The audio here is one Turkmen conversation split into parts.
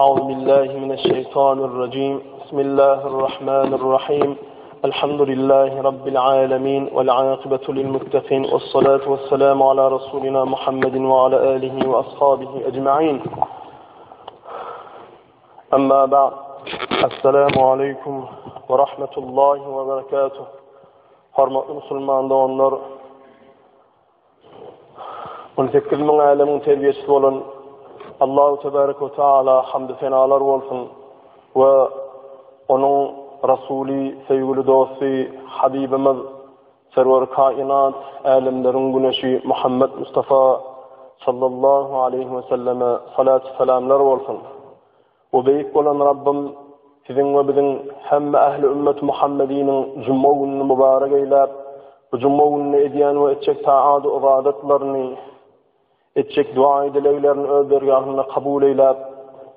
أعوذ بالله من الشيطان الرجيم بسم الله الرحمن الرحيم الحمد لله رب العالمين والعاقبة للمتقين والصلاة والسلام على رسولنا محمد وعلى آله وأصحابه أجمعين أما بعد السلام عليكم ورحمة الله وبركاته Hormatly musulman doganlar, 18 müň älemiň terbiýeçisi bolan Allahu tebarek we taala hamdy senalar bolsun we onuň Rasuly, söýgüli dosty, Habibimiz, Serwer kainat, älemleriň güneşi Muhammed Mustafa sallallahu aleyhi we selleme salat selamlar bolsun. O beýik bolan Rabbym siziň we biziň hemme ähli ümmet Muhammediniň juma gününi mübarek eýläp, bu juma gününde edýän we etjek taat-u ybadatlaryny, etjek duaýy-dileglerini öz dergahynda kabul eýläp,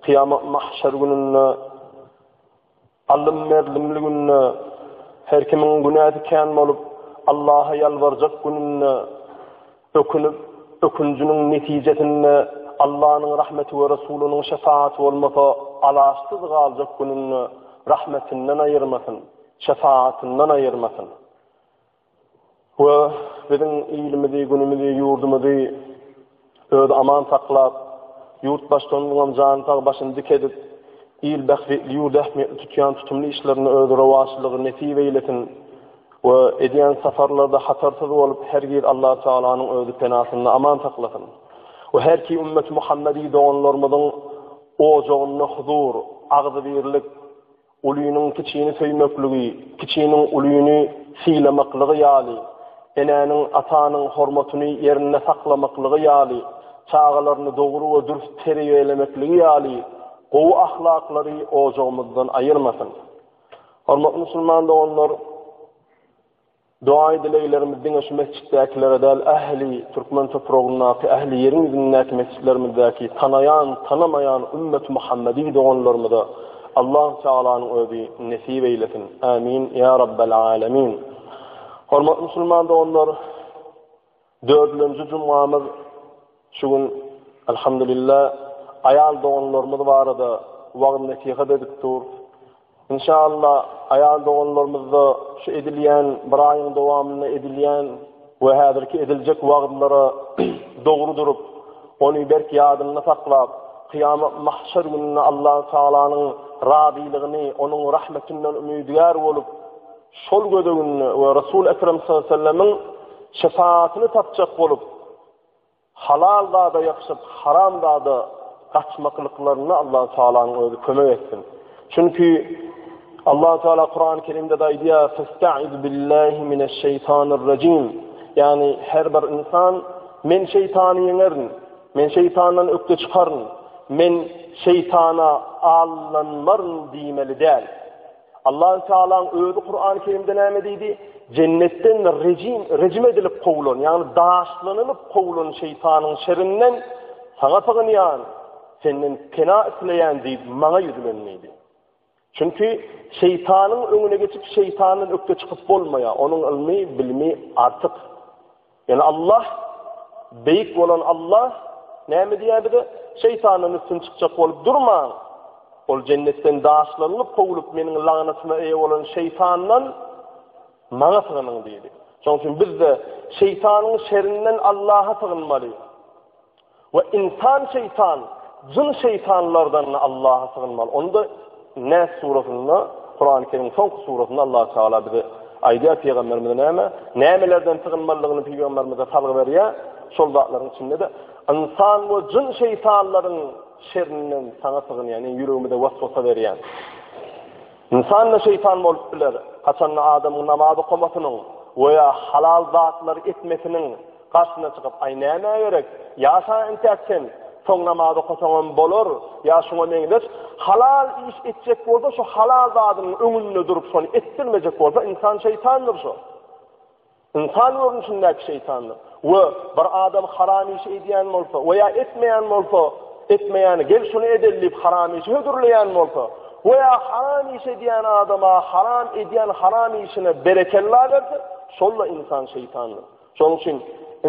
kyýamat mahşer gününde Aldym-berdimli günde, her kimiň günäsi kän bolup, Allaha ýalbarjak gününde, ökünip, ökünjiniň netijesinde Allanyň rahmeti we Resulynyň şefagaty bolmasa, alaçsyz galjak gününde rahmetinden aýyrmasyn, şefagatyndan aýyrmasyn. We biziň ilimizi, günümizi, ýurdumyzy Özi aman saklap, ýurt baştutanynyňam jany sag başyny dik edip, il bähbitli, ýurt ähmiýetli tutýan tutumly işlerinde Özi rowaçlygy nesip eýlesin we edýän saparlarda hatarsyz bolup hergiz Allah Tagalanyň Özi penasynda aman saklasyn. We herki ümmeti Muhammedi doganlarymyzyň ojagynda huzur, agzybirlik, Ulynyň kiçini söýmekligi, kiçiniň ulyny sylamaklygy ýaly, enäniň atanyň hormatyny ýerinde saklamaklygy ýaly, çagalaryny dogry we dürs terbiýelemekligi ýaly gowy ahlaklary ojagymyzdan aýyrmasyn. Hormatly musulman doganlar! Dogaý-dileglerimiz diňe şu mesjitdäkilere däl, ähli türkmen topragyndaky, ähli ýeriň ýüzündäki mesjitlerimizdäki tanaýan, tanamaýan ümmeti Muhammedi doganlarymyza Allahu Tealanyň özi nesip eýlesin. Amin ýa Rabbel Alemin. Hormatly musulman doganlar, dördülenji jumgamyz şu gün elhamdülillah aýal doganlarymyz barada wagyz-nesihat edip dur. Inşallah aýal doganlarymyzda şu edilýän bir aýyň dowamynda edilýän we häzirki ediljek wagyzlara dogry durup, ony berk ýadynda saklap, kyýamat mahşer gününde Allahu Tagalanyň razylygyny, onuň rahmetinden umydygär bolup, şol gözeginde we Resul Ekrem sallallahu aleyhi ve sellemiň şefaatini tapjak bolup, Halal zada ýapyşyp, haram zada gaçmaklyklaryna Allahu Tealanyň özi kömek etsin. Çünki Allahu Teala Kurany Kerimde de aýdýar: "Festaiz billahi mineşşeýtanirrajim." Ýagny her bir insan men şeýtany ýeňerin, men şeýtandan ökde çykaryn, men şeýtana aldanmaryn diýmeli däl. Allahu Tealanyň özi Kurany Kerimde näme diýdi? Jennetden rejim, rejim edilip kowulan, ýagny daşlanylyp kowulan şeýtanyň şerinden saňa sygynýan, senden pena isleýän diýip maňa ýüzlen diýdi. Çünki şeýtanyň öňüne geçip şeýtandan ökde çykyp bolmaýar. Onuň ylmy, bilimi artyk. Ýöne Allah, beýik bolan Allah näme diýýär bize? Şeýtandan üstün çykjak bolup durmaň. Ol jennetden daşlanylyp kowulyp meniň lagnatyma eýe bolan şeýtandan maňa sygynyň diýdi. Şonuň üçin biz-de şeýtanyň şerinden Allaha sygynmaly. We ynsan şeýtan, jyn şeýtanlardan Allaha sygynmaly. Onda Näs surasynda, Kurany Kerimiň soňky surasynda Allah Teala bize aýdýar pygamberimize näme? Nämelerden sygynmalydygyny pygamberimize salgy berýär. Şol zatlaryň içinde-de ynsan we jyn şeýtanlaryň şerinden saňa sygynýan, ýagny ýüregimize waswasa berýän. Ynsan-da şeýtan bolup biler. Haçanda adamyň namaz okamasynyň we ýa halal zatlary etmesiniň garşyna çykyp, Aý, nämä gerek? Ýaşa entäk sen, soň namaz okasaňam bolar, ýa şuňa meňzeş halal iş etjek bolsa, şu halal zadynyň öňünde durup şony etdirmejek bolsa, ynsan şeýtandyr şo. Ynsan görnüşindäki şeýtandyr. We bir adam haram iş edýän bolsa we ýa etmeýän bolsa, etmeýäni gel şuny edeli diýip haram işi hödürleýän bolsa, we ýa haram iş edýän adama haram edýän haram işine berekella berse, şol-da ynsan şeýtandyr. Şonuň üçin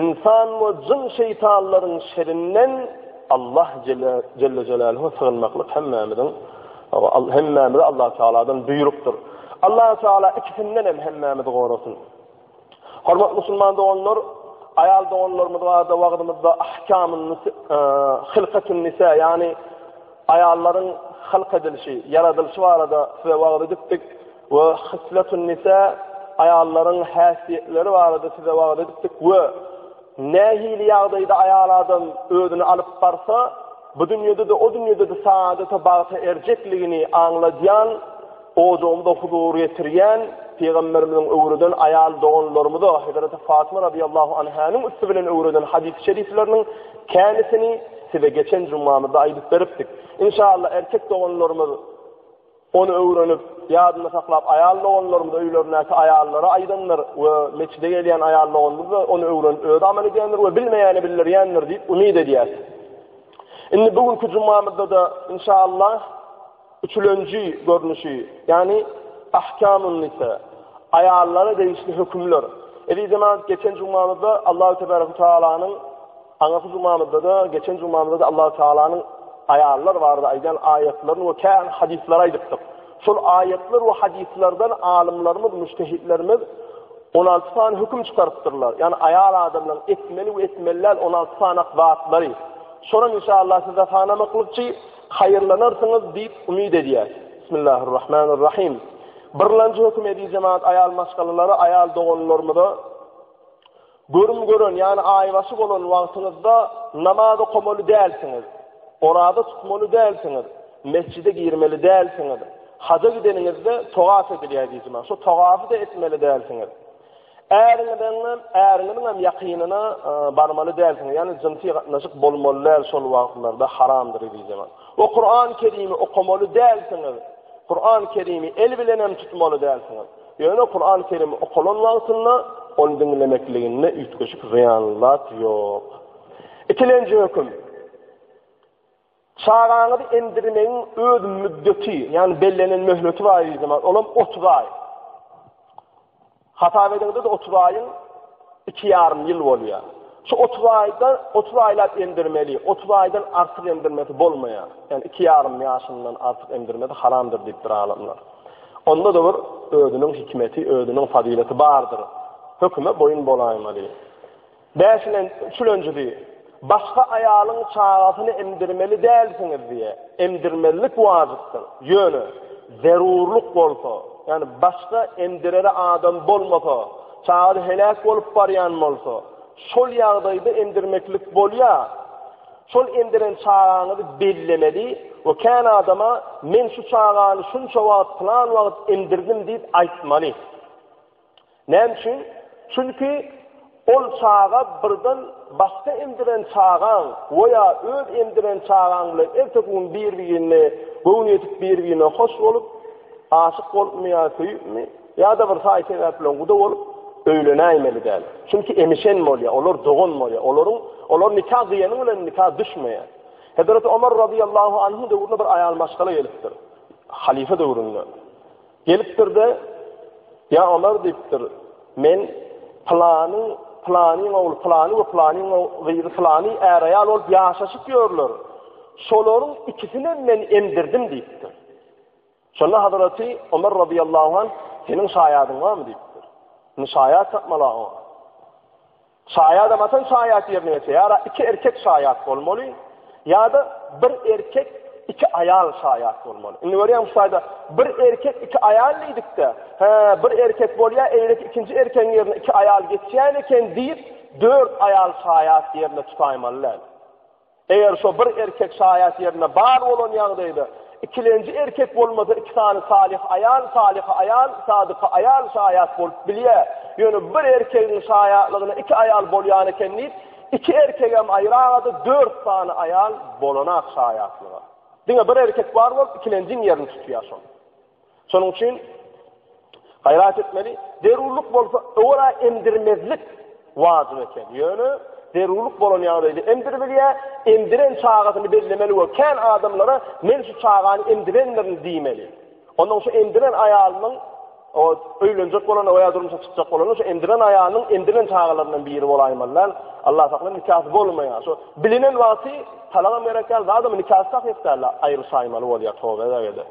ynsan we jyn şeýtanlaryň şerinden. Allah Jelle Jelaluhu sygynmaklyk hemmämiziň hemmämize Allah Teala'dan buýrukdyr. Allah Teala ikisinden hem hemmämizi gorasyn. Hormatly musulman doganlar, aýal doganlarymyz barada wagzymyzda ahkamun hylkatun nisa, ýagny aýallaryň halk edilişi, ýaradylyşy barada size wagyz edipdik we hyslatun nisa, aýallaryň häsiýetleri barada size wagyz edipdik we nähili ýagdaýda aýal adam özüni alyp barsa, bu dünýede-de, o dünýede-de saadete, bagta erjekligini aňladýan Ojagymyza huzur getirýän Pygamberimiziň öwreden aýal doganlarymyza, Hezreti Fatyma razyýallahu anhanyň üsti bilen öwreden hadys-y şerifleriniň känisini size geçen jumamyzda aýdyp beripdik. Inşallah erkek doganlarymyz ony öwrenip, ýadynda saklap aýal doganlarymyz öýlerindäki aýallara aýdandyr we mesjide gelýän aýal doganymyz-da ony öwrenip özi amal edýändir we bilmeýäne bildirýändir diýip umyt edýäris. Indi bu günki jumamyzda-da inşallah Üçülenji görnüşi, ýagny Ahkamun nisa, aýallara degişli hökümler. Eziz jemagat, geçen jumamyzda Allahu tebaraka taalanyň aňyrky jumamyzda-da, geçen jumamyzda-da Allahu taalanyň aýallar barada aýdan aýatlaryny we kän hadyslary aýdypdyk. Şol aýatlar we hadyslardan alymlarymyz, mujtehidlerimiz 16 sany höküm çykarypdyrlar. Ýagny aýal adamlaryň etmeli we etmeli däl 16 sany zatlary. Şoram inşallah size sanamaklykçy Haýyrlanarsyňyz diýip umyt edýäs. Bismillahirrahmanirrahim. Birlenji höküm eziz jemagat aýal maşgalalara, aýal doganlarymyza görüm gören, ýagny aýbaşy bolan wagtyňyzda namaz okamaly dälsiňiz. Oraza tutmaly dälsiňiz. Mesjide girmeli dälsiňiz. Haja gideniňizde togaf edilýär eziz jemagat. Şo togafy-da etmeli dälsiňiz. Äriňiziňem, äriňiziňem ýakynyna barmaly dälsiňiz. Ýagny jynsy gatnaşyk bolmaly däl şol wagtlarda haramdyr diýjek. We Kuran Kerimi okamaly dälsiňiz. Kuran Kerimi el bilenem tutmaly dälsiňiz. Ýöne Kuran Kerimi okalan wagtynda ony diňlemekliginde üýtgeşik zyýanly zat ýok. Ikilenji höküm. Çagaňyzy emdirmegiň öz müddeti, ýagny bellenen möhleti bar diýdim. Olam 30 aý. Hasap edeňde-de 30 aýyň 2,5 ýyl bolýar. Şu 30 aýda 30 aýlap emdirmeli, 30 aýdan artyk emdirmesi bolmaýar. Ýagny 2,5 ýaşyndan artyk emdirmesi haramdyr diýipdir alymlar. Onda-da bir özüniň hikmeti, özüniň fazileti bardyr. Höküme boýun bolaýmaly. Bäşilen, üçülenjisi, başga aýalyň çagasyny emdirmeli dälsiňiz diýýär. Emdirmezlik wajypdyr. Ýöne, zerurlyk bolsa, ýagny başga emdirere adam bolmasa, çaga heläk bolup barýan bolsa, şol ýagdaýda emdirmeklik bolýar. Şol emdiren çagaňyzy bellemeli we kän adama men şu çagany şunça wagt, pylan wagt emdirdim diýip aýtmaly. Näme üçin? Çünki ol çaga birden başga emdiren çagaň we ýa öz emdiren çagaň bilen erteki gün bir-birine göwni ýetip bir-birine hoş bolup, aşyk bolupmy ýa söýüpmi, ýa-da bir saý sebäp bilen guda bolup öýlenäýmeli däl. Çünki emişen bolýar, olar dogan bolýar. Olaryň olar nika gyýanyň bilen nika düşmeýär. Hezreti Omar razyýallahu anhuň döwründe bir aýal maşgala gelipdir. Halyfa döwründe. Gelipdir-de, Ýa Omar diýipdir, men pylanyň, pylanyň ogly pylany we pylanyň gyzy pylany är-aýal bolup ýaşaşyp ýörler. Şolaryň ikisinem men emdirdim diýipdir. Şonda Hazreti Omar razyýallahu anh, Seniň şaýadyň barmy diýipdir. Indi şaýat tapmaly oňa. Şaýadam haçan şaýat ýerine geçýär? Ýa-da iki erkek şaýat bolmaly, ýa-da bir erkek, iki aýal şaýat bolmaly. Indi görýäň şu taýda bir erkek, iki aýal diýdikde, hä, bir erkek bolýar, eýleki ikinji erkegiň ýerine iki aýal geçýän eken diýip, dört aýal şaýat ýerine tutaýmaly däl. Eger şo bir erkek şaýat ýerinde bar bolan ýagdaýda, ikilenji erkek bolmasa iki sany salyh aýal, salyha aýal, sadyka aýal şaýat bolup bilýär. Ýöne bir erkegiň şaýatlygyna iki aýal bolýan eken diýip, iki erkegem aýragada dört sany aýal bolanak şaýatlyga. Diňe bir erkek bar bolup ikilenjiň ýerini tutýar şol. Şonuň üçin gaýrat etmeli. Zerurlyk bolsa owala emdirmezlik wajyp eken. Ýöne zerurlyk bolan ýagdaýda emdiribilýär, emdiren çagasyny bellemeli we kän adamlara men şu çagany emdirendirin diýmeli. Ondan şu emdiren aýalynyň. O öýlenjek bolanda we ýa durmuşa çykjak bolanda şu emdiren aýalynyň emdiren çagalaryndan biri bolaýmaly däl. Allah saklasyn nikasy bolmaýar. Şu bilinen wagty talagam gerek däl, zadam nikasy sahyh däl, aýryşaýmaly bolýar toba edägede.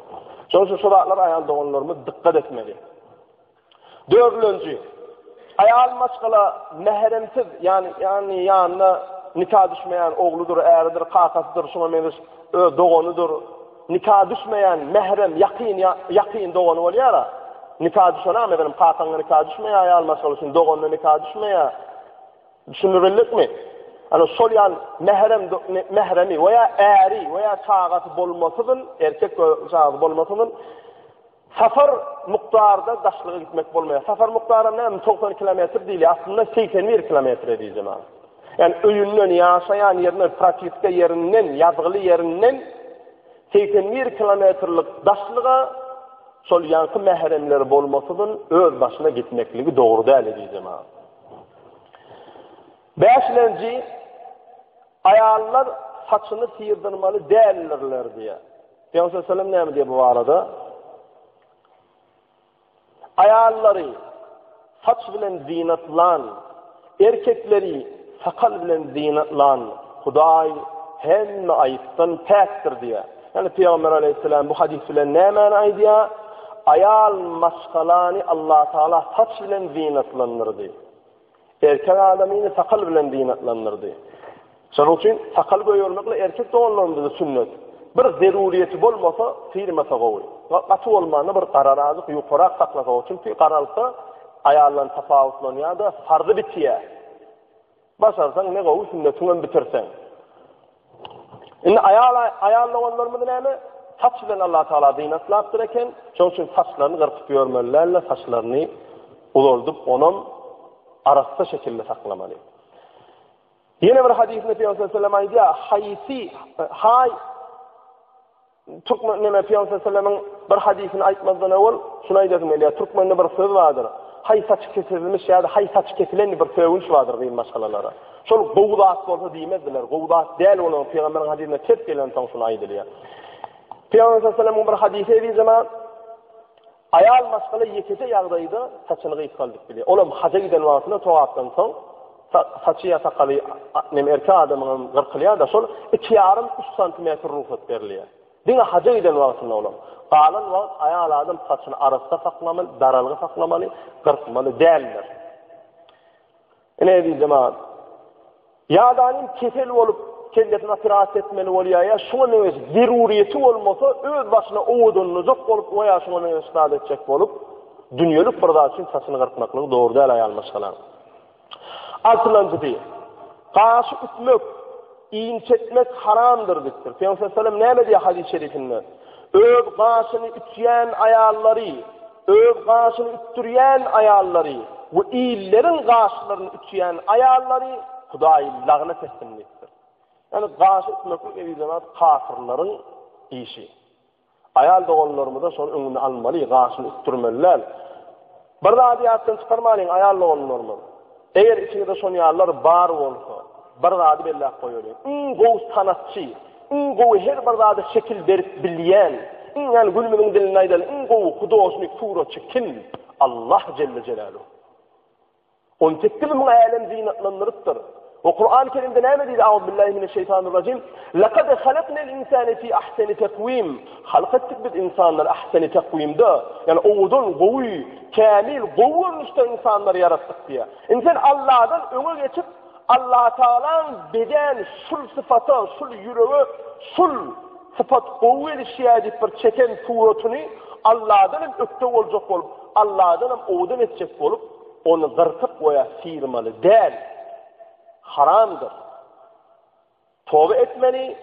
Şonuň üçin şu zatlara aýal doganlarymyz dykgat etmeli. Dördülenji, aýal maşgala mähremsiz, ýagny ýagny ýanyna nika düşmeýän ogludyr, äridir, kakasydyr, şuňa meňzeş öz doganydyr, nika düşmeýän mährem, ýakyn ýakyn dogany bolýar-a. Nika düşen-ä, meselem, kakaňa nika düşmeýär aýal maşgala üçin, doganyna nika düşmeýär. Düşündirildikmi? Ana şol ýaly mährem mähremi we ýa äri we ýa çagasy bolmasyzyn, erkek we çagasy bolmasyzyn Sapar mukdarda daşlyga gitmek bolmaýar. Sapar mukdaram näme? 90 kilometr diýilýär. Aslynda 81 kilometre diýeceğim abi. Yani öýünden, ýaşaýan ýerinden, propiska ýerinden, ýazgyly ýerinden 81 kilometrlik daşlyga şol ýaňky mähremleri bolmasyzyn öz başyna gitmekligi dogry däl diýeceğim abi. Bäşilenji aýallar saçyny syrdyrmaly däldirler diýýär. Pygamber sallallahu aleyhi ve sellem näme diýýär bu barada? Aýallary saç bilen zynatlan, erkekleri sakal bilen zynatlan Hudaý hemme aýypdan päkdir diýýär. Ýani Pygamber aleyhisselam bu hadys bilen nämäni aýdýar? Aýal maşgalany Allah Taala saç bilen zynatlandyrdy. Erkek adamyny sakal bilen zynatlandyrdy. Şonuň üçin sakal goýbermekle erkek doganlarymyzda sünnet. Bir zeruriyeti bolmasa, syrmasa gowy. Gaty bolmanda bir gararazykk ýukarak saklasa gowy. Çünki garalsa aýaldan tapawutlanýar-da, farzy bitýär. Başarsaň ne gowy sünnetiňem bitirseň. Indi aýal aýal doganlarymyz näme? Saç bilen Allah Taala zynatlapdyr eken. Şonuň üçin saçlaryny gyrkyp ýörmeli däldir, saçlaryny uzaldyp, onam arassa şekilde saklamaly. Ýene bir hadysynda Pygamber sallallahu aleyhi ve sellem aýdýar, haýsy haý Türkmen neme Pygamber sallallahu bir hadysyny aýtmazdan owal şuny aýdasym gelýär. Türkmende bir söz bardyr. Haý saçy kesilmiş ýa-da haý saçy kesilen bir sögünç bardyr gyz maşgalalara. Şol gowy zat bolsa diýmezdiler. Gowy zat däl bolan pygamberiň hadysyna ters gelensoň şuny aýdylýar. Pygamber sallallahu bir hadysy eziz jemaat Aýal maşgala ýekeje ýagdaýda saçyny gysgaldyp bilýär. Olam haja giden wagtynda togapdan soň saçy ýa sakaly nem erkek adamyň hem gyrkylýar-da, şol iki ýarym, üç santimetr rugsat berilýär. Diňe haja giden wagtynda olam. Galan wagt aýal adam saçyny arassa saklamaly, daralgy saklamaly, gyrkmaly däldir. Ine eziz jemagat. Ýa-da kesel bolup, kellesini operasiýa etmeli bolýar, ýa şuňa meňzeş zeruriyeti bolmasa, öz başyna owadanlajak bolup, we ýa şuňa meňzeş zat etjek bolup, dünýelik bir zat üçin saçyny gyrkmaklygy dogry däl aýal maşgalaň. Altylanjysy, gaşy ütmek, inçetmek haramdyr diýipdir. Pygamber sallallahu aleyhi ve sellem näme diýýär hadys-y şerifinde? Öz gaşyny ütýän aýallary Öz gaşyny ütdürýän aýallary we illeriň gaşlaryny ütýän aýallary Hudaý lagnat etsin diýipdir. Ýagny gaşy ütmeklik eziz jemagat kafirleriň işi. Aýal doganlarymyza şony öňüni almaly, gaşyny ütdürmeli däl. Bir zady ýatdan çykarmalyň aýal doganlarymyz. Eger içiňizde şon ýalylar bar bolsa, bir zady belläp goýalyň. Iň gowy sanatçy, iň gowy her bir zada şekil berip bilýän, iň ýagny günümiziň dilinde aýdaly, iň gowy hudožnik, suratçy kim? Allah jelle jelaluhu. On 8000 älem zynatlandyrypdyr. We Kur'an-ı Kerimde näme diýdi? Auzubillahi mineşşeýtanirrajim. Laqad halaknal insane fi ahseni takwim. Halk etdik biz insanlary ahseni takwimde. Ýagny owadan, gowy, kämil, gowy görnüşde insanlary ýaratdyk diýýär. Indi sen Allahdan öňe geçip, Allah Tagalaň beden şul sypata, şul ýürege, şul sypat gowy gelişýär diýip bir çeken suratyny Allahdan hem ökde boljak bolup, Allahdan hem owadan etjek bolup, ony gyrkyp goýa syrmaly däl. Haramdyr. Toba etmeli.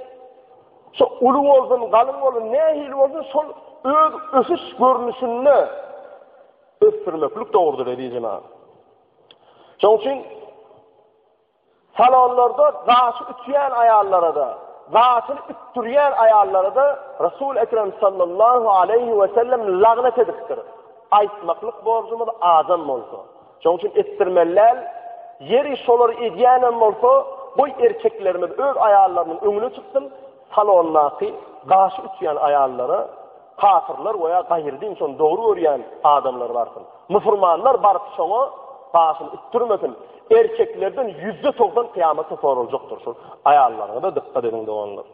Şo uly bolsun, galyň bolsun, nähili bolsun, şol öz ösüş görnüşinde ösdürmeklik dogrudyr eziz jemagat. Şonuň üçin salonlarda gaşy ütýän aýallara-da, gaşyny ütdürýän aýallara-da Resul Ekrem sallallahu aleyhi we sellem lagnat edipdir. Aýtmaklyk borjumyz azam bolsa. Şonuň üçin etdirmeli däl. Ýeri şolary edýänem bolsa, goý erkeklerimiz öz aýallarynyň öňüne çyksyn, salondaky gaşy ütýän aýallara. Kafyrlar we ýa gaýry din şony dogry görýän adamlar barsyn. Musurmanlar baryp şoňa başyny itdirmesin. Erkeklerden 90% kyýamatda soraljakdyr şol. Aýallaryňyza dykgat ediň doganlar.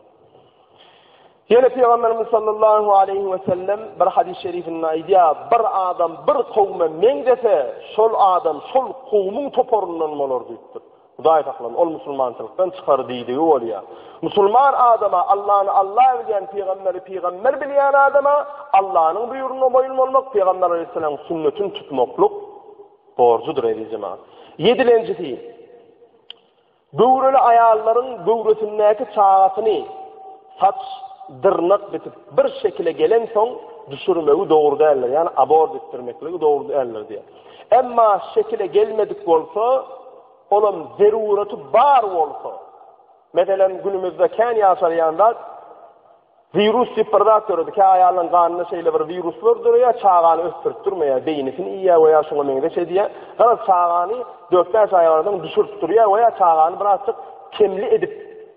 Ýene Pygamberimiz sallallahu aleýhi we sellem bir hadys şerifinde aýdýar, bir adam bir kowuma meňzese, şol adam şol kowumyň toparyndan bolar diýipdir. Hudaý saklasyn, ol musulmançylykdan çykar diýdigi bolýar. Musulman adama, Allany Alla bilýän, pygamberi pygamber bilýän adama Allanyň buýrugyna boýun bolmak, pygamber aleyhisselamyň sünnetini tutmaklyk borjudyr eziz jemagat. Ýedilenjisi, göwreli aýallaryň göwresindäki çagasyny saç, dyrnak bitip bir şekile gelensoň düşürmegi dogry däldir, ýagny abort etdirmekligi dogry däldir diýýär. Emma şekile gelmedik bolsa, olam zeruraty bar bolsa, meselem, günümizde kän ýaşalýan zat, wirus diýip bir zat döredi. Kä aýallaryň ganynda şeýle bir wiruslar döreýär, çagany ösdürip durmaýar, beýnisini iýýär we ýa şuňa meňzeş edýär. Garaz, çagany dört-bäş aý bolansoň düşürip durýar we ýa çagany birazjyk kemli edip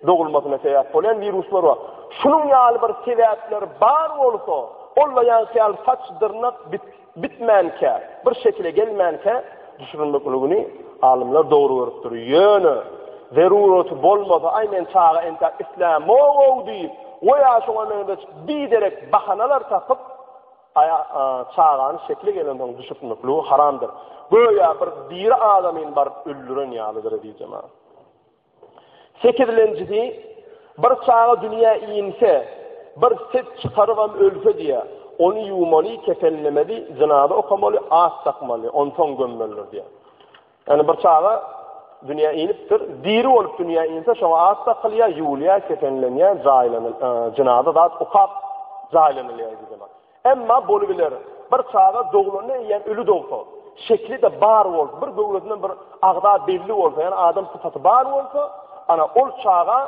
dogulmasyna sebäp bolýan wiruslar bar. Şunuň ýaly bir sebäpler bar bolsa, ol-da ýaňky ýaly saç, dyrnak bit Bitmänkä, bir şekile gelmänkä düşürilmekligini alymlar dogry görüpdir. Ýöne, zeruraty bolmasa, aý men çaga entäk islämog-ow diýip, we ýa şoňa meňzeş biderek bahanalar tapyp, çagany şekile gelensoň düşürtmekligi haramdyr. Göýä bir diri adamyny baryp öldüren ýalydyr eziz jemagat. Sekizlenjisi, bir çaga dünýä inse, bir ses çykarybam ölse diýýär, ony ýuwmaly, kepenlemeli, jynaza okamaly, at dakmaly, onsoň gömmelidir diýýär. Ýagny bir çaga dünýä inipdir, diri bolup dünýä inse, şoňa at dakylýar, ýuwulýar, kepenlenýär, jaýlanyl, jynaza zat okap jaýlanylýar diýýär. Emma bolubiler, bir çaga doglanda eýýäm öli dogsa, şekli-de bar bolsa, bir göwresinden bir agza belli bolsa, ýagny adam sypaty bar bolsa, ana, ol çaga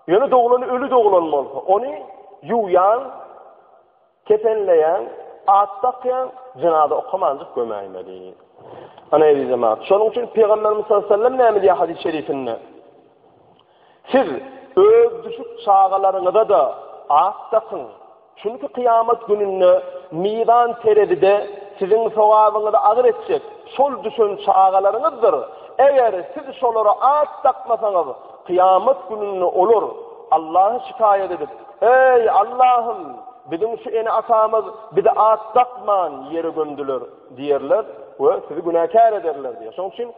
ýöne doglany öli doglan bolsa, ony ýuwýaň, kepenleýäň, at dakýaň, jynaza okamanjyk gömäýmeli. Ana, eziz jemagat, şonuň üçin Pygamberimiz sallallahu aleyhi ve sellem näme diýýär hadys şerifinde? Siz öz düşük çagalaryňyza-da at dakyň. Çünki kyýamat gününde mizan terezide siziň sogabyňyzy agyr etjek şol düşen çagalaryňyzdyr. Eger siz şolara at dakmasaňyz, kyýamat gününde olar Allaha şikaýat edip, Eý, Allahym! Biziň şu ene-atamyz bize at dakman ýere gömdüler diýerler we sizi günäkär ederler diýýär. Şonuň üçin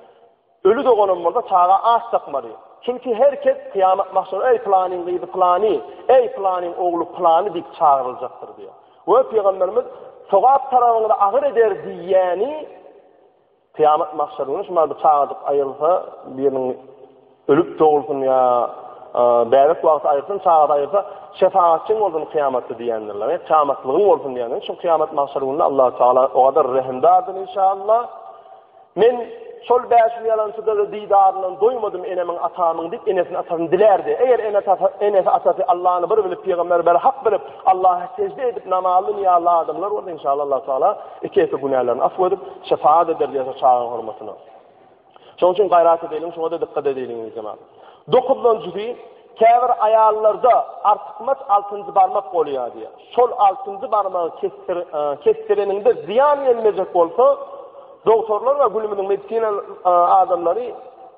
Öli doganam bolsa çaga at dakmaly. Çünki her kes kyýamat mahşerde eý pylanyň gyzy pylany, eý pylanyň ogly pylany diýip çagyryljakdyr diýýär. We pygamberimiz sogap tarabyňyzy agyr eder diýýäni kyýamat mahşer güni şu bir çagajyk aýrylsa biriniň ölüp dogulsyn ýa bäbek wagty aýyrsyn çagasy aýyrsa şefagatçyň bolsun kyýamatda diýendirler. Ýa kyýamatlygyň bolsun diýendir. Şu kyýamat mahşer gününde Allah Taala o gadar rehimdardyr inşallah. Men şol bäşim ýalançyda-da didaryndan doýmadym enemiň, atamyň diýip, enesini, atasyny dilärdi. Eger enesi, atasy Allany bir bilip, pygamberi berhak bilip, Allaha sežde edip, namazly, nyýazly adamlar bolsa, inşallah Allahu Teala iki esse günälerini afw edip, şefaat eder diýýär şo çagaň hormatyna. Şonuň üçin gaýrat edeliň, şoňa-da dykgat edeliň, jemagat. Dokuzynjysy, käbir aýallarda artykmaç altynjy barmak bolýar diýýär. Şol altynjy barmagy kesdir, kesdireniňde zyýan gelmejek bolsa, dogtorlar we günümiziň medisina adamlary,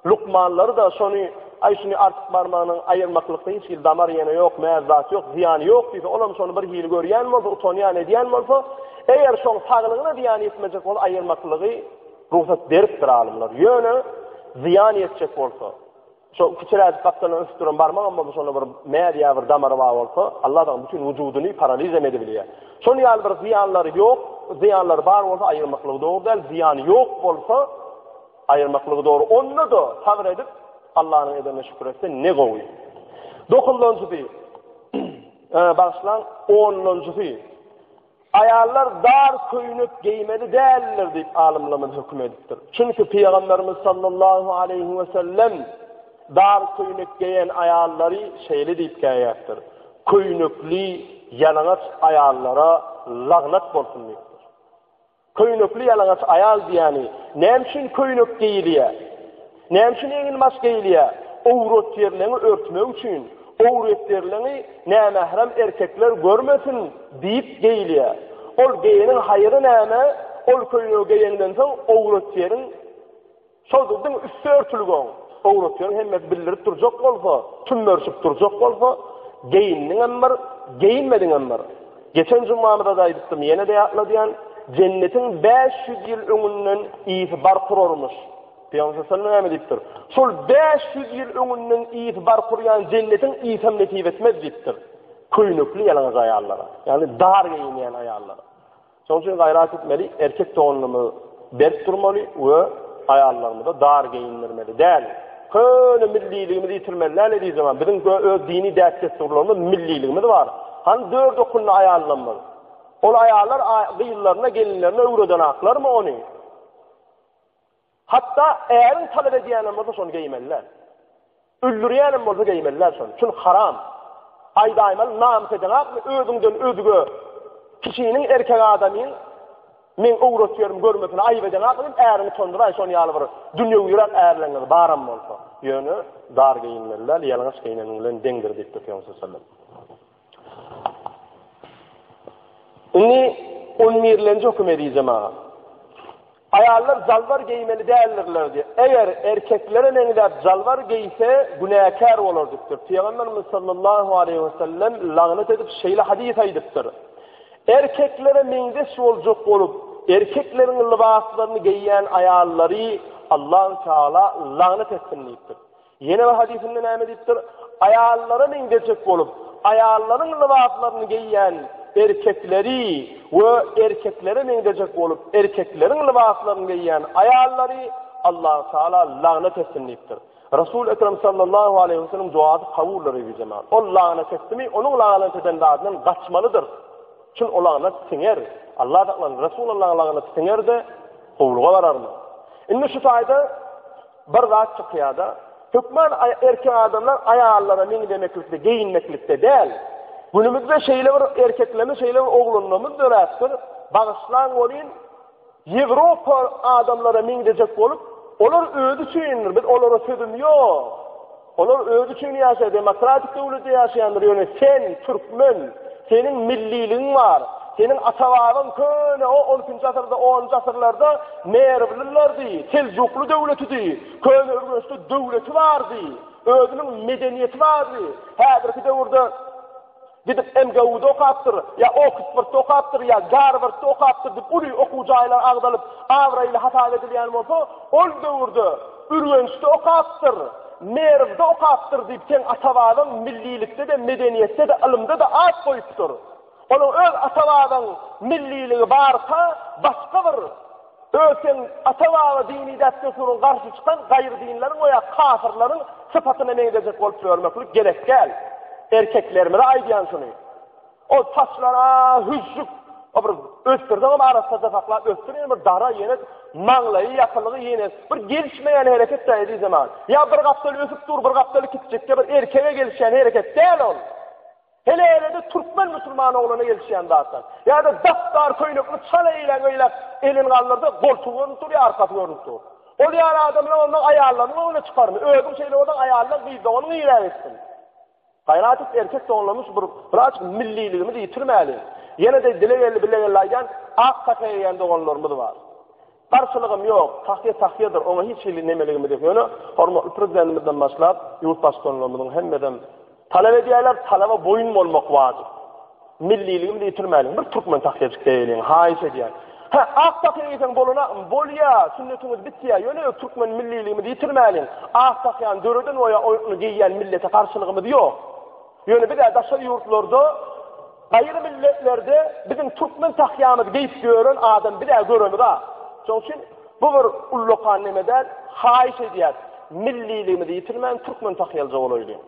lukmanlary-da şony, aý şuny artyk barmagynyň aýyrmaklykda hiç hili damar ýene ýok, mäz zat ýok, zyýany ýok diýse, olam şony bir hili görýän bolsa, utanýan edýän bolsa, eger şoň saglygyna zyýan ýetmejek bolsa aýyrmaklygy rugsat beripdir alymlar. Ýöne zyýan ýetjek bolsa, Şo kiçiräjik gapdaldan ösüp duran barmagam bolsa şonda bir mäz ýa bir damary bar bolsa, Allah tagala bütin wujudyny paralizem edebilýär. Şonuň ýaly bir zyýanlary ýok, zyýanlary bar bolsa aýyrmaklygy dogry däl, zyýany ýok bolsa aýyrmaklygy dogry. Onda-da sabyr edip Allanyň edenine şükür etse ne gowy. Dokuzynjysy, bagyşlaň, onunjysy. Aýallar dar köýnek geýmeli däldir diýip alymlarymyz höküm edipdir. Çünki Pygamberimiz sallallahu aleýhi we sellem dar köýnek geýen aýallary şeýle diýip käýäpdir. Köýnekli ýalaňaç aýallara lagnat bolsun diýipdir. Köýnekli ýalaňaç aýal diýýäni näme üçin köýnek geýilýär? Näme üçin eginbaş geýilýär? Owrat ýerleňi örtmek üçin. Owrat ýerleňi nämährem erkekler görmesin. Diýip geýilýär. Ol geýeniň haýry näme? Ol köýnegi geýenden soň owrat ýeriň şol diňe üsti örtülgi oň. Owrat ýeriň hemmesi bildirip durjak bolsa, tümmerişip durjak bolsa, geýindiňem bir, geýinmediňem bir. Geçen jumamyzda-da aýdypdym, ýene-de ýatladýan, jennetiň 500 ýyl öňünden ysy bark urarmyş. Pygamber sallallahu aleyhi näme diýipdir? Şol 500 ýyl öňünden ysy bark urýan jennetiň ysam nesip etmez diýipdir. Köýnekli ýalaňaç aýallara, ýagny dar geýinýän aýallara. Şonuň üçin gaýrat etmeli, erkek doganlarymyz berk durmaly we aýallarymyza dar geýindirmeli däl. Köne milliligimizi ýitirmeli däl eziz jemaat. Biziň öz dini däp-dessurlarymyz, milliligimiz bar. Hany dört okunly aýallarymyz? Ol aýallar gyzlaryna, gelinlerine öwredenaklarmy ony? Hatda äriň talap edýänem bolsa şony geýmeli däl. Öldürýänem bolsa geýmeli däl şony. Çünki haram. Aýdaýmaly namys edeňakmy özüňden özge kişiniň erkek adamyň meň owrat ýerim görmesini aýyp edeňakmy diýip äriňi utandyraý şony ýaly bir dünýewiräk ärleňiz baram bolsa. Ýöne dar geýinmeli däl, ýalaňaç geýneniň bilen deňdir diýipdir Pygamber sallallahu aleyhi ve sellem. Indi on birlenji höküm eziz jemagat. Aýallar jalbar geýmeli däldirler diýip. Eger erkeklere meňzäp jalbar geýse, günäkär bolar diýipdir. Pygamberimiz sallallahu aleýhi we sellem lagnet edip şeýle hadys aýdypdyr. Erkeklere meňzeş boljak bolup, erkekleriň lybaslaryny geýýän aýallary Allahu Teala lagnet etsin diýipdir. Ýene bir hadysynda näme diýipdir? Aýallara meňzejek bolup, aýallaryň lybaslaryny geýýän erkekleri we erkeklere meňzejek bolup, erkekleriň lybaslaryny geýýän aýallary Allahu Teala lagnet etsin diýipdir. Resul Ekrem sallallahu aleyhi ve sellem duasy kabuldyr eziz jemaat. Ol lagnet etdimi, onuň lagnet eden zadyndan gaçmalydyr. Çün o lagnet siňer. Allah saklasyn, Resulullahyň lagnaty siňer-de, gowluga bararmy? Indi şu taýda Bir zat çykýada, hökman erkek adamlar aýallara meňzemeklikde, geýinmeklikde däl. Günümizde şeýle bir erkeklerimiz, şeýle bir oglanlarymyz döräpdir, bagyşlaň welin, Ýewropa adamlara meňzejek bolup, olar özi üçindir, biz olara sözüm ýok. Olar özi üçin ýaşaýar, demokratik döwletde ýaşaýandyr, ýöne sen, türkmen, seniň milliligiň bar, seniň ata-babaň köne o on ikinji asyrda, onunjy asyrlarda merwlilerdi, seljukly döwletidi, köne Ürgençde döwleti bardy, özüniň medeniýeti bardy. Häzirki döwürde Gidip MGU-da okapdyr, ýa Oksfordda okapdyr, ýa Garwardda okapdyr diýip uly okuw jaýlary agzalyp, abraýly hasap edilýän bolsa, ol döwürde Ürgençde okapdyr, Merwde okapdyr diýip seň ata-babaň millilikde-de, medeniýetde-de, ylymda-da at goýupdyr. Onuň öz ata-babaň milliligi barka, başga bir Öz seň ata-baba dini däp-dessuryň garşy çykan gaýry dinleriň we ýa kafyrlaryň sypatyna meňzejek bolup ýörmeklik gerek däl. Erkeklerimize aýdýan şuny. Ol saçlar-a hüžžük, o bir ösdürseňem arassaja saklap ösdür, ýene bir dara ýene maňlaýy ýapylgy ýene bir gelişmeýän hereket-dä eziz jemagat. Ýa bir gapdaly ösüp dur, bir gapdaly kiçijikde bir erkege gelişýän hereket däl ol. Hele-hele-de türkmen musulman oglana gelişýän zatlar. Ýa-da dap-dar köýnekli çal eýläk-beýläk elini galdyrsa, goltugy görnüp dur ýa arkasy görnüp dur. Ol ýaly adamlar ondan aýallarynyň öňüne çykarmy? Özüň şeýle bolsaň, aýallaň, gyz doganyň nirä gitsin? Gaýrat et, erkek doganlarymyz şu bir birazjyk milliligimizi ýitirmäliň. Ýene-de dile geldi, bile geldi aýdýan, ak tahýa geýýän doganlarymyz bar. Garşylygym ýok, tahýa tahýadyr, oňa hiç hili nemeligimiz ýok. Ýöne hormatly Prezidentimizden başlap, ýurt baştutanlarymyzyň hemmesem talap edýärler, talaba boýun bolmak wajyp. Milliligimizi ýitirmäliň, bir türkmen tahýajyk geýeliň, haýyş edýän. Hä, ak tahýa geýseň bolanakmy? Bolýa, sünnetiňiz bitýä, ýöne türkmen milliligimizi ýitirmäliň. Ak tahýany döreden we ýa ony geýýän millete garşylygymyz ýok. Ýöne biz-ä daşary ýurtlarda Gaýry milletlerde biziň türkmen tahýamyzy geýip ýören adam biz-ä göremiz-a. Şonuň üçin bu bir ullakan neme däl, haýyş edýäs, milliligimizi ýitirmän türkmen tahýalyja bolaýlyň.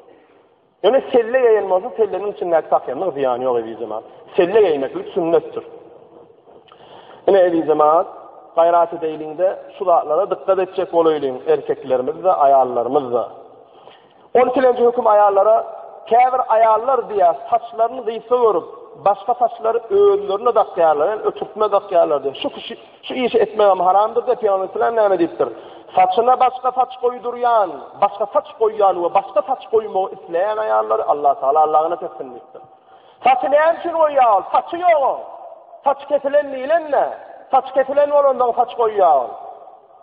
Ýöne selle geýen bolsa selleniň içindäki tahýanyň zyýany ýok eziz jemagat. Selle geýmeklik sünnetdir. Ine eziz jemagat, gaýrat edeýliň-de şu zatlara dykgat etjek bolaýlyň erkeklerimiz-de, aýallarymyz-da. On ikilenji höküm aýallara, Käbir aýallar diýýär, saçlaryny gysga görüp, başga saçlary özlerine dakýarlar, ýagny ötürtme dakýarlar diýýär. Şu kişi şu işi etmegem haramdyr diýýär. Pygamber aleyhisselam näme diýipdir? Saçyna başga saç goýdurýan, başga saç goýýan we başga saç goýmagy isleýän aýallary Allah Tagala lagnet etsin diýipdir. Saçy näme üçin goýýar ol? Saçy ýok oň. Saçy kesilen diýlen-de, saçy kesilen bolansoň saç goýýar ol.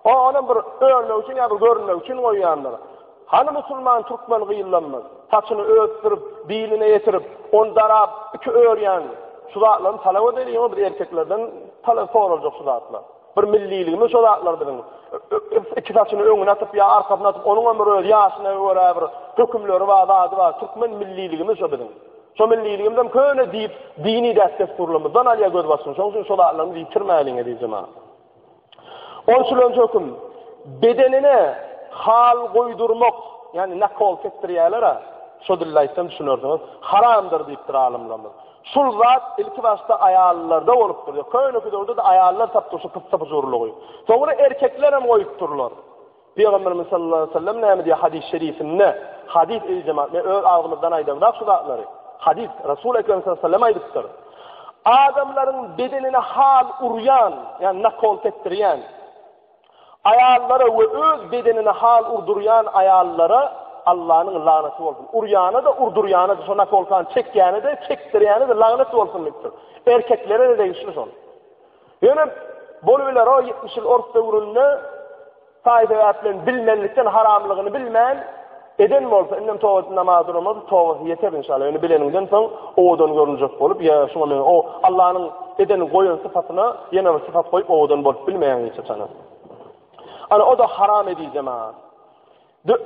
O onam bir örmek üçin ýa bir görünmek üçin goýýandyr. Hany musulman türkmen gyzlarymyz saçyny ösdürip, biline ýetirip, ony darap, iki örýän şu zatlaryny talap edeliň, biz erkeklerden talap soraljak şu zatlar. Bir milliligimiz şo zatlar biziň. Iki saçyny öňüne atyp ýa arkasyna atyp, onuň hem bir öz ýaşyna görä bir hökümleri bar, zady bar. Türkmen milliligimiz şo biziň. Şo milliligimizem köne diýip, dini däp-dessurlarymyzdan alýar gözbaşyny. Şonuň üçin şo zatlarymyzy ýitirmäliň eziz jemagat. On üçülenji höküm, bedenine hal goýdurmak, ýagny nakol etdirýärler-ä, şo dilde aýtsam düşünersiňiz, haramdyr diýipdir alymlarymyz. Şul zat ilki başda aýallarda bolupdyr. Köneki döwürde-de aýallar tapdyr şu pyssy-pyjurlygy. Soňra erkeklerem goýupdyrlar. Pygamberimiz sallallahu aleyhi ve sellem näme diýýär hadys şerifinde? Hadys eý jemaat, men öz agzymyzdan aýdamzok şu zatlary. Hadys Resul Ekrem sallallahu aleyhi ve sellem aýdypdyr. Adamlaryň bedenine hal urýan, ýagny nakolt etdirýän aýallara we öz bedenine hal urdurýan aýallara Allanyň lanaty bolsun. Urýana-da, urdurýana-da, şo nakolkany çekýäne-de, çekdirýäne-de lagnat bolsun diýipdir. Erkeklere-de degişli şol. Ýöne bolubiler o 70 ýyl ors döwründe Saý sebäp bilen bilmezlikden haramlygyny bilmän eden bolsa indem toba edip namaz duran bolsa tobasy ýeter inşallah. Ýöne bileniňden soň owadan görünjek bolup ýa şuňa men o Allanyň eden goýan sypatyna ýene bir sypat goýup owadan bolup bilmeýäň hiç haçanam. Ana o-da haram eziz jemagat.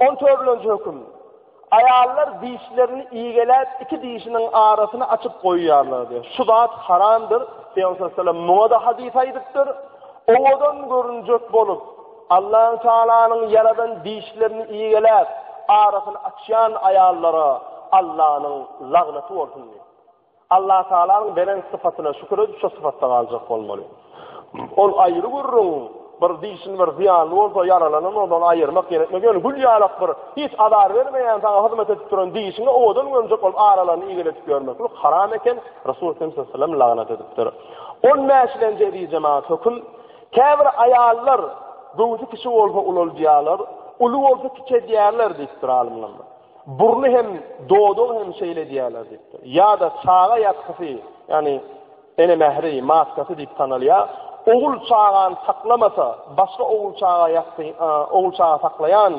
On dördünji höküm. Aýallar dişlerini igeläp iki dişiniň arasyny açyp goýýarlar diýýär. Şu zat haramdyr. Pygamber sallallahu aleyhi ve sellem muňa-da hadys aýdypdyr. Owadan görünjek bolup, Allahu Tealanyň ýaradan dişlerini igeläp, arasyny açýan aýallara Allanyň lagnaty bolsun diýip. Allatagalanyň beren sypatyna şükür edip şo sypatda galjak bolmaly. Ol aýry gürrüň, bir dişin bir zyýanly bolsa, ýaralanan bolsa ony aýyrmak gerekmez. Ýöne gül ýalak bir hiç azar bermeýän saňa hyzmat edip duran dişiňi owadan görünjek bolup aralaryny igeledip ýörmeklik haram eken, Resul Ekrem sallallahu aleyhi ve sellem lagnat edipdir. On bäşilenji eziz jemagat höküm, käbir aýallar göwsi kiçi bolsa ulaldýarlar, uly bolsa kiçeldýärler diýipdir alymlar. Burny hem, dodagy hem şeýle edýärler diýipdir. Ýa-da çaga ýatgysy, ýagny ene mähri, matkasy diýip tanalýar. Ogul çagany saklamasa, başga ogul çaga ýatgy, ogul çaga saklaýan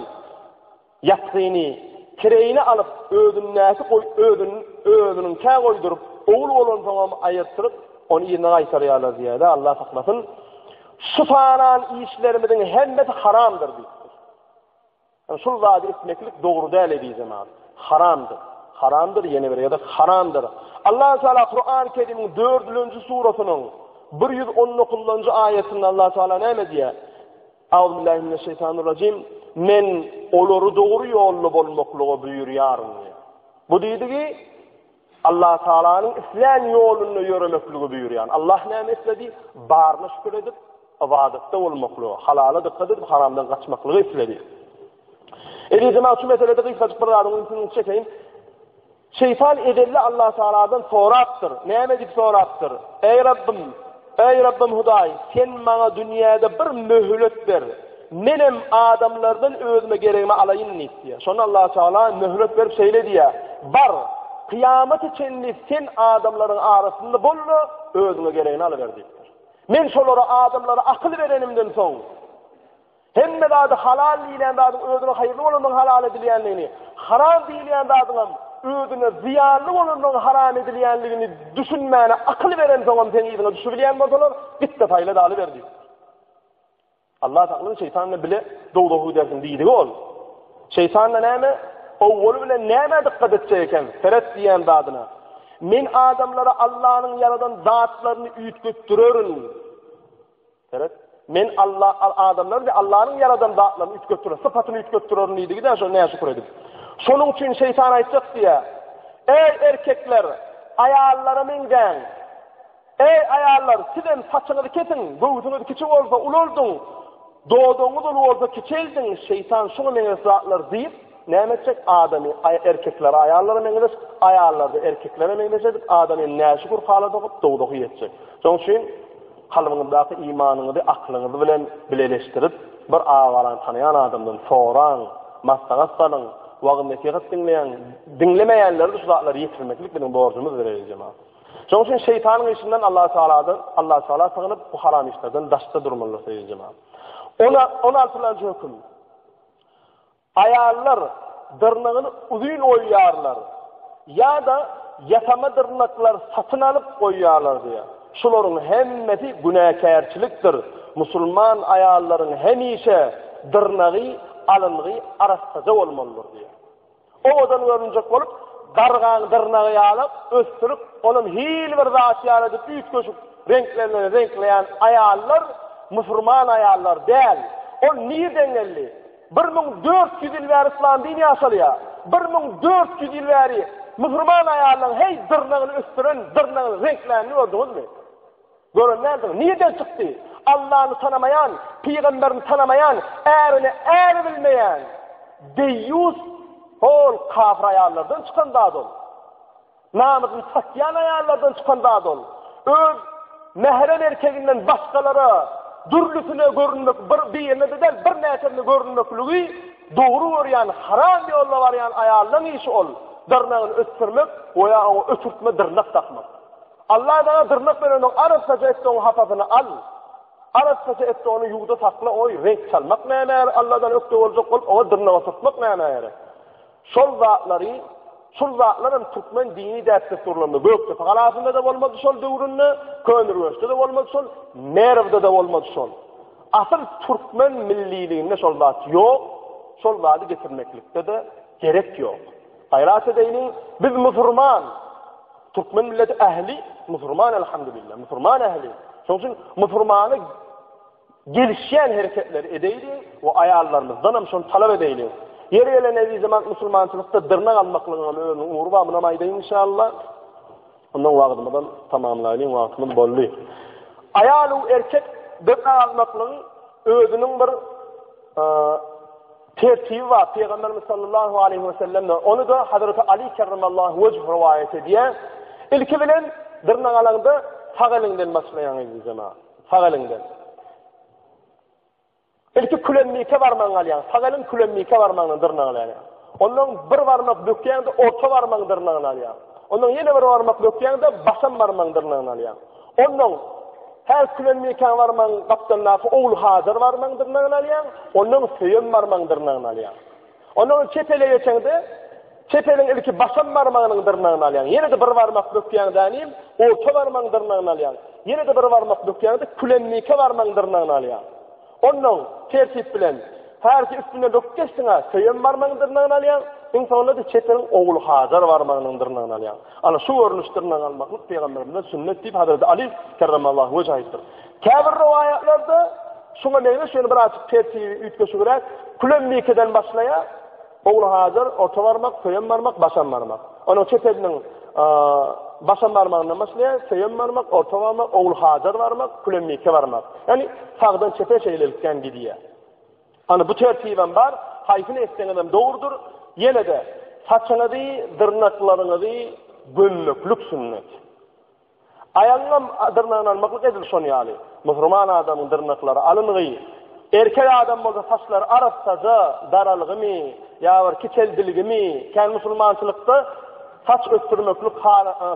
ýatgyny kireýine alyp, özündäki goý, özün, özüniňkä goýduryp, ogul bolansoňam aýyrtdyryp, ony yzyna gaýtarýarlar diýýär-de, Allah saklasyn. Şu sanan işlerimiziň hemmesi haramdyr diýipdir. Şul zady etmeklik dogry däl eziz jemaat. Haramdyr. Haramdyr ýene bir gezek haramdyr. Allah Teala Kur'an-ı Kerim'iň 4-nji surasynyň 119-njy aýatynda Allah Teala näme diýýär? Auzubillahi mineşşeýtanirrajim. Men olary dogry ýolda bolmaklyga buýurýaryn diýýär. Bu diýdigi Allah Taalanyň islän ýolunda ýöremekligi buýurýan. Allah näme isledi? Baryna şükür edip, ybadatda bolmaklygy, halala dykgat edip, haramdan gaçmaklygy isledi. Eziz jemaat, şu meselede gysgajyk bir zadyň ünsüni çekeýin. Şeýtan ezelli Allah Taaladan sorapdyr. Näme diýip sorapdyr? Eý Rabbim, Eý Rabbim Hudaý, sen maňa dünýäde bir möhlet ber. Menem adamlardan özüme geregimi alaýyn diýipdir. Şonda Allah Teala möhlet berip şeýle diýýär: Bar, kyýamata çenli sen adamlaryň arasynda bol-da, özüňe geregini alyber diýipdir. Men şolara adamlara akyl berenimden soň, Hemme zady halal diýilýän zadyň özüne haýyrly bolandygyň halal edilýändigini, haram diýilýän zadyňam özüne zyýanly bolandygyň haram edilýändigini düşünmäne akyl berensoňam seň yzyňa düşübilýän bolsalar, git-de saýla-da alyber diýipdir. Allah saklasyn, şeýtan bilen bile dowzaha gidersiň diýdigi ol. Şeýtan-da näme? Owwaly bilen nämä dykgat etjek eken? Seret diýýän zadyna. Men adamlara Allanyň ýaradan zatlaryny üýtgetdirerin. Seret. Men Alla adamlar we Allanyň ýaradan zatlaryny üýtgetdirerin, sypatyny üýtgetdirerin diýdigi-dä şol näşükür edip. Şonuň üçin şeýtan aýtjak diýýär. Eý erkekler, aýallara meňzäň. Eý aýallar, sizem saçyňyzy kesiň, göwsüňiz kiçi bolsa ulaldyň, dodagyňyz uly bolsa kiçeldiň, şeýtan şuňa meňzeş zatlar diýip, näme etjek? Adamy erkeklere aýallara meňzeş, aýallary-da erkeklere meňzeş edip, adamy näşükür hala sokup, dowzaha ýetjek. Şonuň üçin Kalbyňyzdaky imanyňyzy aklyňyz bilen bileleşdirip, bir agalany tanaýan adamdan soraň, maslahat salyň. Wagyz-nesihat diňleýän, diňlemeýänlere-de şu zatlary ýetirmeklik biziň borjumyzdyr eziz jemagat. Şonuň üçin şeýtanyň işinden Allah Tagaladan, Allah Tagala sygynyp, bu haram işlerden daşda durmalydyrys eziz jemagat. On altynjy höküm. Aýallar dyrnagyny uzyn goýýarlar ýa-da ýasama dyrnaklar satyn alyp goýýarlar diýýär. Şularyň hemmesi günäkärçilikdir. Musulman aýallaryň hemişe dyrnagy alyngy arassaja bolmalydyr diýýär. Owadan görünjek bolup, gargaň dyrnagy ýaly ösdürip, onam hil bir zat ýaly edip üýtgeşik reňkler bilen reňkleýän aýallar musurman aýallar däl. Ol nirden geldi? 1400 ýyl bäri yslam dini ýaşalýar. 1400 ýyl bäri musurman aýallaryň heý dyrnagyny ösdüren, dyrnagyny reňklänini gördüňizmi? Gören däldiňiz. Nirden çykdy? Allany tanamaýan, pygamberini tanamaýan, ärini är bilmeýän deýýus hol kafir aýallardan çykan zat ol. Namysyny satýan aýallardan çykan zat ol. Öz mährem erkeginden başgalara dürlüsine görünmek, bir birine-de däl, birnäçesine görünmekligi dogry görýän, haram ýolda barýan aýallaň işi ol. Dyrnagyny ösdürmek we ýa oňa ötürtme dyrnak dakmak. Allah saňa dyrnak berenok, arassaja et-de oň hapasyny al. Arassaja et-de ony ýuwda sakla, oý, reňk çalmak nämä gerek, Allahdan ökde boljak bolup, oňa dyrnak oturtmak nämä gerek? Şol zatlary, şul zatlar hem türkmen dini däp-dessurlarynda, Gökdepe galasynda-da bolmady şol döwründe, Köneürgençde-de bolmady şol, Merwde-de bolmady şol. Asyl türkmen milliliginde şol zat ýok, şol zady getirmeklikde-de gerek ýok. Gaýrat edeýliň, biz musurman, türkmen milleti ähli musurman elhamdülillah, musurman ähli. Şonuň üçin musurmana gelişýän hereketleri edeýliň we aýallarymyzdan hem şony talap edeýliň. Ýeri gelen eziz jemaat musulmançylykda dyrnak almaklygyň hem özüniň ugry bar, munam aýdaýyn inşallah. Ondan wagtymyzam tamamlaýlyň, wagtymyz boldy. Aýal we erkek dyrnak almaklygyň özüniň bir tertibi bar. Pygamberimiz sallallahu aleyhi ve sellemden ony-da Hazreti Ali kerremallahu wejh rowaýat edýär. Ilki bilen dyrnak alaňda sag eliňden başlaýaň eziz jemaat. Sag eliňden. Ilki külemmike barmagyňy alýaň. Sag eliň külemmike barmagynyň dyrnagyny alýaň. Ondan bir barmak bökýäň-de orta barmagyň dyrnagyny alýaň. Ondan ýene bir barmak bökýäň-de başam barmagyň dyrnagyny alýaň. Ondan her külemmike barmagyň gapdalyndaky ogul hajar barmagyň dyrnagyny alýaň. Ondan söýem barmagyň dyrnagyny alýaň. Ondan çep ele geçeňde, çep eliň ilki başam barmagynyň dyrnagyny alýaň. Ýene-de bir barmak bökýäň dänim, orta barmagyň dyrnagyny alýaň. Ýene-de bir barmak bökýäňde külemmike barmagyň dyrnagyny alýaň. Ondan tertip bilen hersi üstünden böküp geçdiň-ä, söýem barmagyň dyrnagyny alýaň, iň soňunda-da çep eliň ogulhajar barmagynyň dyrnagyny alýaň. Ana şu görnüş dyrnak almaklyk pygamberimizden sünnet diýip Hazreti Ali kerremallahu wejh aýdypdyr. Käbir rowaýatlarda şuňa meňzeş ýöne birazjyk tertibi üýtgeşigräk Külemmikeden başlaýar, Ogulhajar, orta barmak, söýem barmak, başam barmak. Onuň çep eliniň başam barmagyndan başlaýar, söýem barmak, orta barmak, Ogulhajar barmak, Külemmike barmak. Ýagny sagdan çepe şeýlelikden gidýär. Ana bu tertibem bar, haýsyny etseňizem dogrudyr. Ýene-de saçyňyzy, dyrnaklaryňyzy gömmeklik sünnet. Aýagyňam dyrnagyny almaklyk edil şon ýaly. Musurman adamyň dyrnaklary alyngy. Erkek adam bolsa saçlary arassaja, daralgymy, ýa bir kiçeldilgimi, kän musulmançylykda saç ösdürmeklik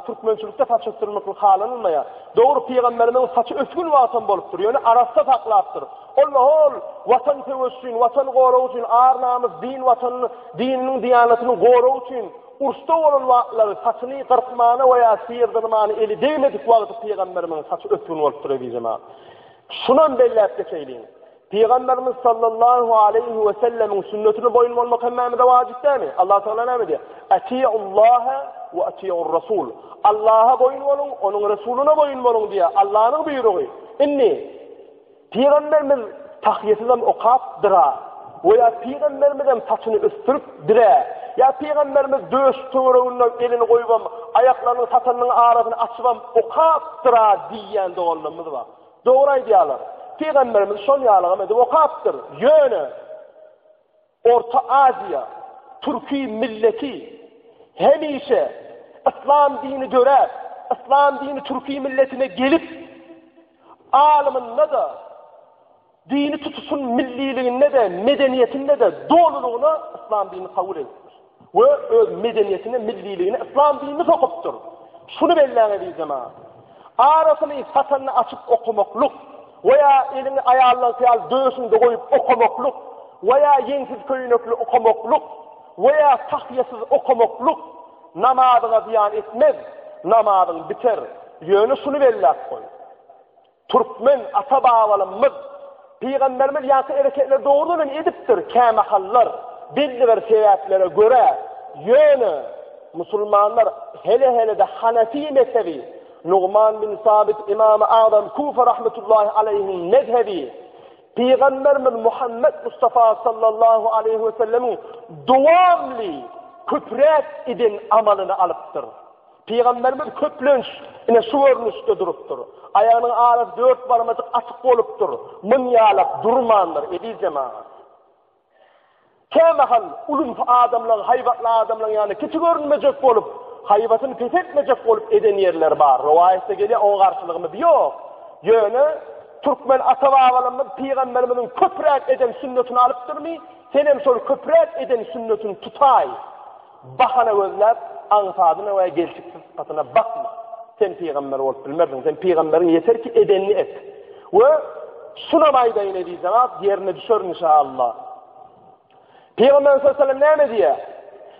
türkmençilikde saç ösdürmeklik halanylmaýar. Dogry pygamberimiziň saçy ösgün wagtam bolupdyr, ýöne arassa saklapdyr. Ol hol watan söweşi üçin, watan goragy üçin, ar-namys, din watanyny, dininiň diýanatynyň goragy üçin Uruşda bolan wagtlary saçyny gyrkmana we ýa syrdyrmana eli degmedik wagty pygamberimiziň saçy ösgün bolupdyr eziz jemagat. Şunam belläp geçeýliň. Pygamberimiz sallallahu aleýhi we sellemiň sünnetine boýun bolmak hemmämize wajyp dälmi? Allah Tagala näme diýýär? Atiullaha we atiur rasul. Allaha boýun boluň, onuň resulyna boýun boluň diýýär. Allanyň buýrugy. Indi Pygamberimiz tahýasyzam okapdyr-a, we ýa pygamberimizem saçyny ösdüripdir-ä, ýa pygamberimiz döş töwereginde elini goýubam, aýaklarynyň satanynyň arasyny açybam okapdyr-a diýýän doganlarymyz bar. Dogry aýdýarlar. Pygamberimiz şol ýalygam edip okapdyr. Ýöne Orta Aziýa, türki milleti hemişe yslam dini döräp, yslam dini türki milletine gelip, alymynda-da, dini tutuşyn milliliginde-de, medeniýetinde-de dolulygyna yslam dinini kabul edipdir. We öz medeniýetine, milliligine yslam dinini sokupdyr. Şuny belläň eziz jemagat. Arasyny satanyny açyp okamaklyk we ýa eliňi aýallaňky ýaly döşüňde goýup okamaklyk we ýa ýeňsiz köýnekli okamaklyk we ýa tahýasyz okamaklyk namazyňa zyýan etmez, namazyň biter. Ýöne şuny belläp goý. Türkmen ata-babalarymyz Pygamberimiz ýaňky hereketleri dogrudan hem edipdir kämahallar belli bir sebäplere görä, ýöne musulmanlar hele-hele-de Hanefi mezhebi, Nugman bin Sabit Imamy Agzam Kufa rahmetullahi aleýhiň mezhebi, Pygamberimiz Muhammet Mustafa sallallahu aleýhi we sellemiň dowamly köpräk eden amalyny alypdyr. Pygamberimiz köplenç ine şu görnüşde durupdyr. Aýagynyň arasy dört barmajyk açyk bolupdyr. Munýalak durmandyr, eziz jemagat. Kämahal ulumsy adamlaryň, haýbatly adamlaryň ýanynda kiçi görünmejek bolup, haýbatyny peseltmejek bolup eden ýerleri bar. Rowaýatda gelýär, oňa garşylygymyz ýok. Ýöne türkmen ata-babalarymyz pygamberimiziň köpräk eden sünnetini alypdyrmy, senem şol köpräk eden sünnetini tutaý. Bahana gözläp, aňsadyna we gelşiksiz sypatyna bakma. Sen pygamber bolup bilmersiň. Sen pygamberiň ýeter ki edenini et. We şunam aýdaýyn eziz jemagat, ýerine düşer inşallah. Pygamber sallallahu aleyhi ve sellem näme diýýär?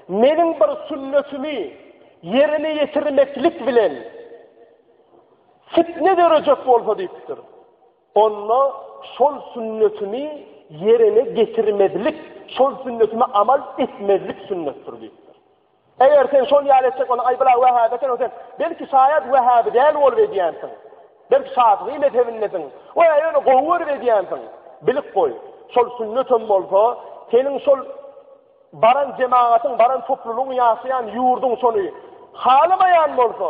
Meniň bir sünnetimi ýerine ýetirmeklik bilen fitne dörejek bolsa diýipdir. Onda şol sünnetimi ýerine getirmezlik, şol sünnetime amal etmezlik sünnetdir diýipdir. Eger sen şol ýaly etjek bolsaň, aý bula wähäbi eken, sen belki şaýat wähäbi däl bolup edýänsiň. Belki şafygy mezhebindesiň. We ýöne gowy görüp edýänsiň. Bilip goý, şol sünnetem bolsa, seniň şol baran jemagatyň, baran toplulygyň ýaşaýan ýurduň şony halamaýan bolsa,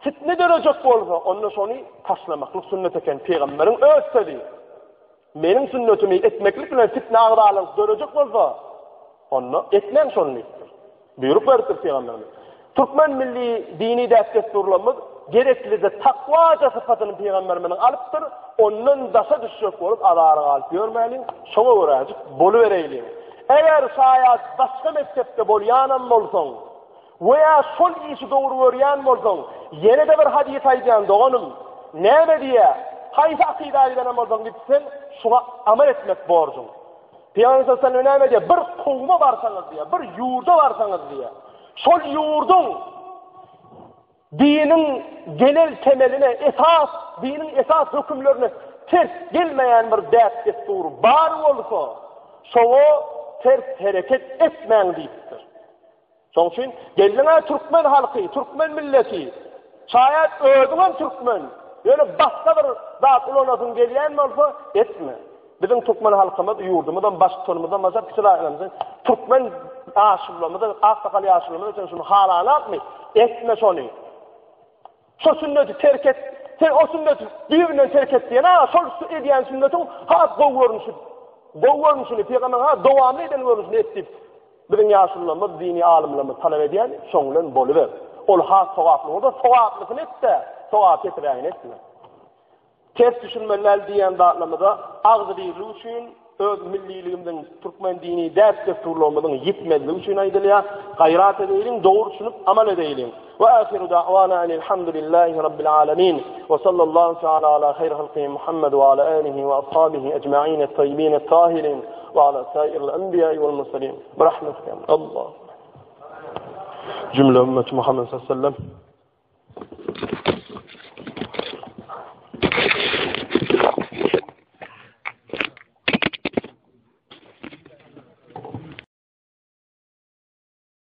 fitne dörejek bolsa, onda şony taşlamaklyk sünnet eken, pygamberiň öz sözi. Meniň sünnetimi etmeklik bilen fitne agzalyk dörejek bolsa, onda etmäň şony diýipdir. Buýruk beripdir pygamberimiz. Türkmen milli dini däp-dessurlarymyz gereklije takwaja sypatyny pygamberimiziň alypdyr, ondan daşa düşjek bolup azara galyp ýörmäliň, şoňa göräjik bolubereýliň. Eger şaýat başga messepde bolýanam bolsaň we ýa şol işi dogry görýän bolsaň, ýene-de bir hadys aýdýan doganym, näme diýýär, haýsy akyda gidenem bolsaň gitseň, şuňa amal etmek borjuň. Pygamber sallallahu aleyhi ve sellem näme diýýär? Bir kowuma barsaňyz diýýär, bir ýurda barsaňyz diýýär. Şol ýurduň diniň genel temeline, esas, diniň esas hökümlerine ters gelmeýän bir däp-dessur bar bolsa, şoňa ters hereket etmäň diýipdir. Şoň üçin geldiň-ä türkmen halky, türkmen milleti. Şaýat özüňem türkmen. Ýöne başga bir zat ulanasyň gelýän bolsa, etme. Biziň türkmen halkymyz, ýurdumyzam, baştutanymyzam başga kiçi zaýalamyzy, türkmen ýaşulularymyz, aksakal ýaşulularymyz üçin şuny halanakmy? Etme şony. Şo sünneti terk et, sen o sünneti düýbünden terk et diýen, a şol edýän sünnetiň has gowy görnüşi, gowy görnüşini, pygamberiň has dowamly eden görnüşini et diýip, biziň ýaşulularymyz, dini alymlarymyz talap edýän, şoň bilen boluber. Ol has sogaply bolsa, sogaplysyny et-de, sogap getiräýini etme. Ters düşünmeli däl diýýän zatlarymyza agzybirlik üçin, öz milliligimiziň, türkmen dini däp-dessurlarymyzyň ýitmezligi üçin aýdylýar. Gaýrat edeýliň, dogry düşünip amal edeýliň. Wa ahiru da'wana enilhamdülillahi rabbil alamin. Wa sallallahu taala ala haýr halki Muhammed wa ala alihi wa ashabihi ecmaîn et-tayyibin et-tahirin wa ala sairil enbiýa wal murselin. Bi rahmetika Allah. Cümle ümmeti Muhammed sallallahu aleyhi ve sellem.